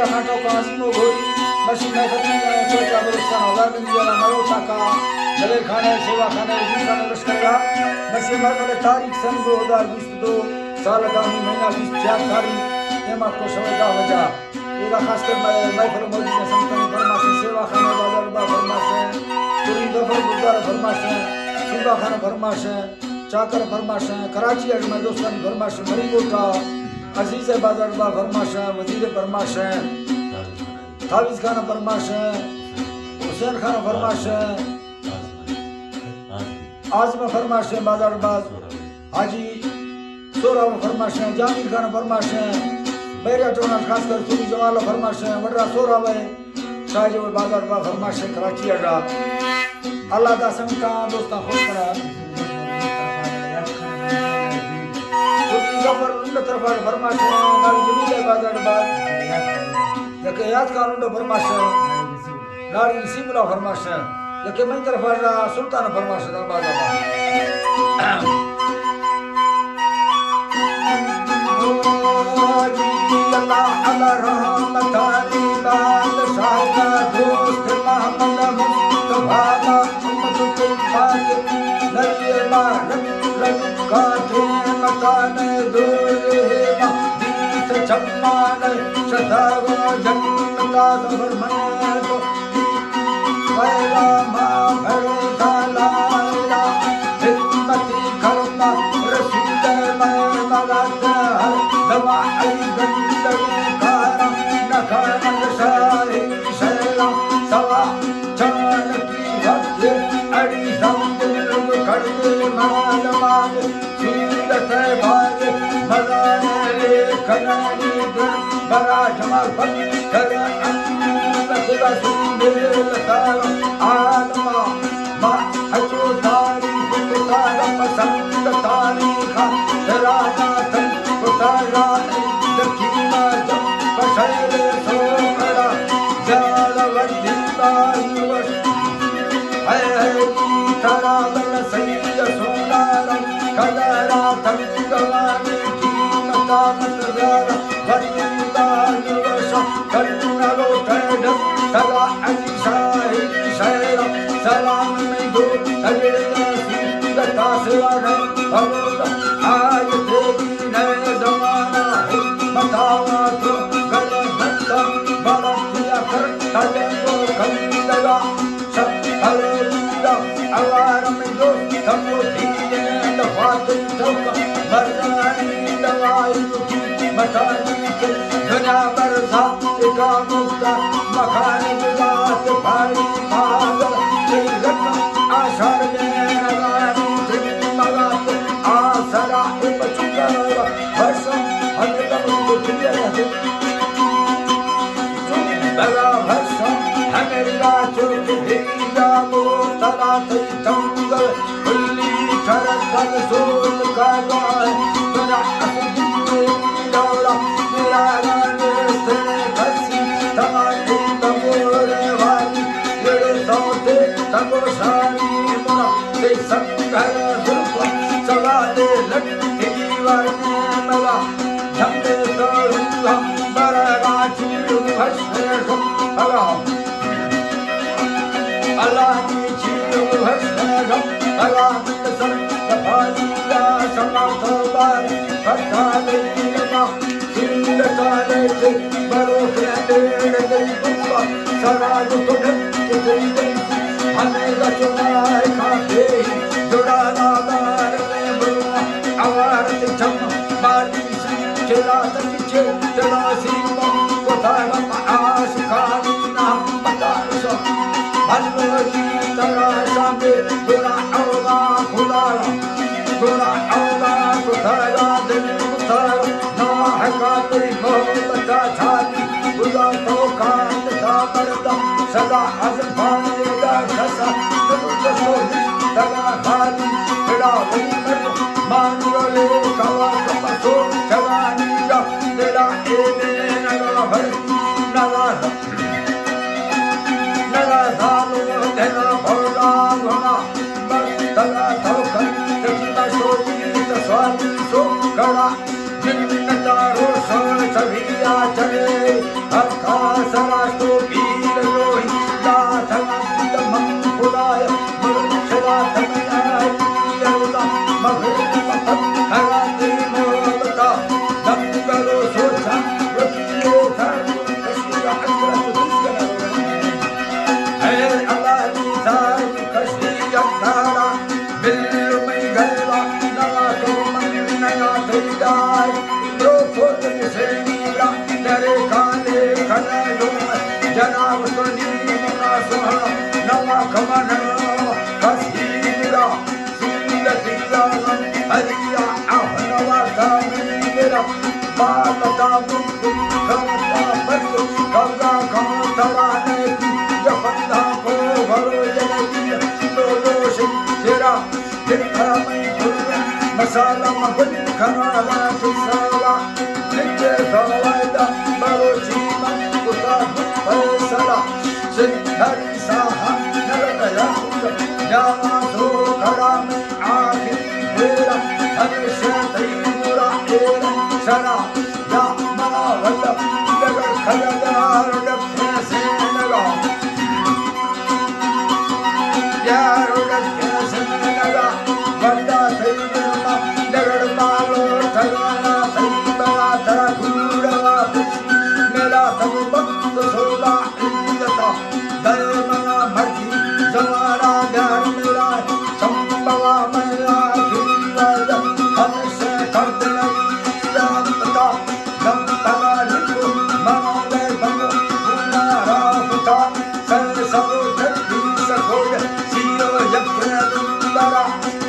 خان ٹوکا عظیم و گھوری، مرشی محفل ءِ چوکا بلوچستان ہزار گنجی والا مروچا کا دلیر خان ءِ، سیوا خان ءِ، وزیر خان ءِ لشکر ءَ مرشی محفل ءِ تاریخ سن دو ہزار بیست دو سال ءِ دہمی مہینہ بیست چار تاریخ، دیما کو شوے دہ بجا۔ ایرا خاص کر مئے محفل ءِ موجود ایں سنگتانی فرمائش ایں، سیوا خان ءِ بازار با فرمائش ایں، سری ظفر بزدار ءِ فرمائش ایں، صوبہ خان ءِ فرمائش ایں، چاکر ءِ فرمائش ایں، کراچی ءَ مئے دوستانی فرمائش ایں، مری کوٹا عزیز ءِ بازار با فرمائش ایں، وزیر ءِ فرمائش ایں، تاویز خان ءِ فرمائش ایں، حسین خان ءِ فرمائش ایں، عازم ءِ فرمائش ایں، بازار با حاجی سہراب ءِ فرمائش ایں، جہانگیر خان ءِ فرمائش ایں، بحریہ ٹونٹ خاص کر سوری جمال ءِ فرمائش ایں، وڈرا سہراب ءِ شاہ جو بازار با فرمائش ایں، کراچی ءَ را۔ اللہ داں سنگتاں دوستاں خوش کنات۔ سوری ظفر لنڈ ءِ طرفا فرمائش ایں، ناڑی جمیل ءِ بازار با، یک حیات خان لنڈ ءِ فرمائش ایں۔ ناڑی نصیب اللہ ءِ فرمائش ایں، یکے منی طرفا را سلطان ءِ فرمائش ایں، باز آباد۔ او جی اللہ علی رحمتانی بادشاہ کا دوست محمد مصطفیٰ کا امت کی خاطر نبی مبارک لگ کاٹے متان دور ہے۔ چمان شتاگو جنتا سفر من تو ویلا ما بھروسہ لا الہ، خدمتی کرم رسول میں مدد ہر دما ای گندگی کارا نکھن شاہی شہرا سوا چانکی وقت اڑی سمجھ کڑتے مال مال سیرت ءِ بار مزار ءِ لیکھنانی در برا جمال پتر انت رسول سارا عالما ما ہچو تاریخ کتار پسند تاریخ ارادہ تن کتارا دکینا جم پشیر سوکڑا زیادہ وردی بار وش اے اے ترا بل سید سونارم کدرا تنگوانی قیمتا متزارا وریندان وشا کنگو ٹیڈس سدا علی شاہی شہرا سلام میں دو تجڑ سیدتا سوارا بلوچ آج تیری نئے زمانہ ہے متاوا تو گلے گھنٹا بڑا دیا کر تجنگو کندگا شکر دیدہ اوارم دوست تمو دیدن دفاتن چوکا مردانی دوائی کی متانی کے دنیا برزا اکا مکتا مکان بذات پاڑی پاگل تئی رکم آشار میں نگانی تئی مگات آسرا بچکا بھرسم ہمیں لمن کو دنیا رہتے۔ چون بلا بھرسم ہمیں لا چوک بھیجا بو تلا تئی تنگل کلی کرتگ سوت کا گائے۔ تنا اپنی دوڑا میرا رانے سنے کسی تماٹی تموڑے والی لڑے سوتے تموشانی منا تے سنگر زلفا سوالے لٹ دیوار میں ملا جھنڈے توڑا برا راجی لوگ ہشے شم الا الا نی چی لوگ ہشے شم الا سر تفالی یا سما تو بار پتا لے ما سیل کالے تے برو کے ڈیڑھ دل بوا سرا جو تو ڈھک کے دل دل ہمیں گچو مائے کھاتے جڑا نا دار میں بوا اوارت چم بالی چلا تک چے تلا سیما کتارم آشکانی نام پتارشا بھلو جی ترا شامے گنا اولا خدارا گنا اولا کتارا دل کتارا ناحقا تئی محبتا چھاتی خدا تو کان تا مردم سدا از پانی دا کسا دل تو سوچ تلا خالی بڑا ولی مردم مانو لے کوا کپسو چلانی دا دلا اے دین را بھر نوازا نوازا لو دلا بھولا گنا بس تلا تو کن تکی بسو جی تسوالی سو کڑا جنتا روشن سویا چلے ہر کا دار، رو پرد سینی را در کالے کنلو، جناب تو نیم ناسوہا نوا کمن کسی را، سود دیدارم ہریا آہ نوا کامن میرا، بالتا بن کمتا پر کبرا کان ترانے کی جفندا کو بھرو جنگی دو دوش تیرا دل کھڑا میں گل مسالہ مگل کھنا لا کسالا، لکھے فوائدہ بلوچی من کتا فیصلہ، سن ہری ساہا نرد یا جانا سو کھڑا میں آخری بیرا، ہمیشہ تئی گورا ایر سرا، یا منا وطن ڈگر کھڑا دار ڈکھے سے لگا۔ یار ڈکے سنگا، وندا تئی درما، ڈگڑ مالو ٹگایا، تئی بلا ترا گوڑا واپس، میرا سب وقت سولا عزتا، دائمنا مرضی زمانا دار میرا، چمبوا میں آخری وعدہ، ہمیشہ کرتے رہی یاد پتا۔ دم ترا لکھو، منو دے بنو، گناہ را بتا، سر سرو جتی سکوی، سیو یکے دندرا،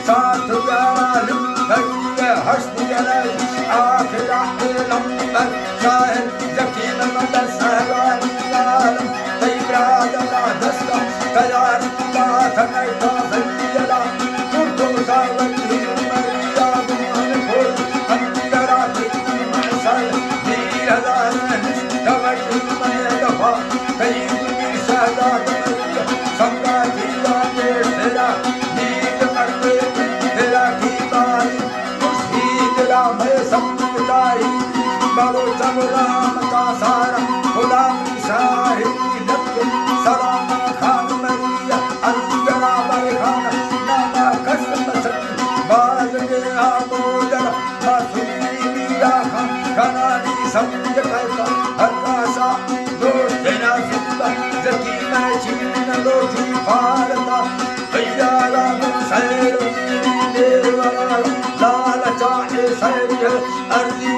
سات یارا لکھ گئی، ہشت یارا، آخرا اے لمبر، شاہد یقین مدد سہرانی عالم، تئی برادرا دستا، تیار کتا، تنیتا زنجیرا، کردو تا وجہی مریا گمان کھول، اندرا سلام خان مریا، انگرا برخان، ناما کس مسکی، باز دے آمودر، ما سنی میرا خان، کنانی سمجھ کسا، ہر کاسا دوست نا سنبا، زکی میں چین لوٹی پارتا، خیالا من سیر دیوارا، لالچا اے سیر ارضی